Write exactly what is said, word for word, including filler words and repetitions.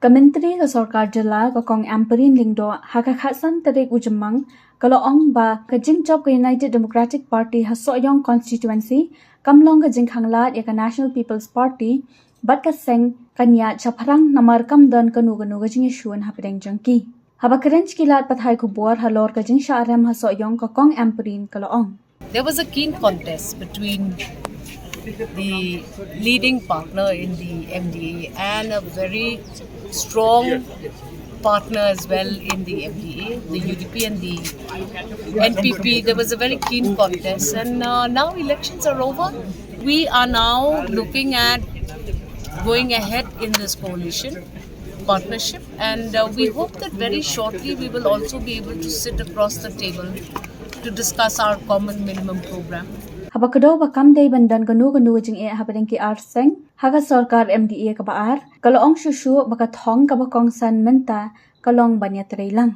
Ka Myntri ka Sorkar Jylla ka Kong Ampareen Lyngdoh ha ka khatsan tarik u Jymmang ka la ong ba ka jingjop ka United Democratic Party ha Sohiong Constituency kam long ka jingkhanglad ïa ka National People's Party bad ka seng ka niat shaphrang namar kam don kano kano ka jingïashun hapdeng jong ki. Haba kren sha ki lad pathai khubor halor ka jingshah rem ha Sohiong ka Kong Ampareen ka la ong. There was a keen contest between the leading partner in the M D A and a very strong partner as well in the M D A, the U D P and the N P P. There was a very keen contest, and uh, now elections are over. We are now looking at going ahead in this coalition partnership, and uh, we hope that very shortly we will also be able to sit across the table to discuss our common minimum program. Haba kdew ba kam dei ban don kano kano ka jingeh hapdeng ki ar seng ha ka sorkar M D A kaba ar, ka la ong shuh shuh ba ka thong kaba kongsan mynta ka long ban ïatrei lang.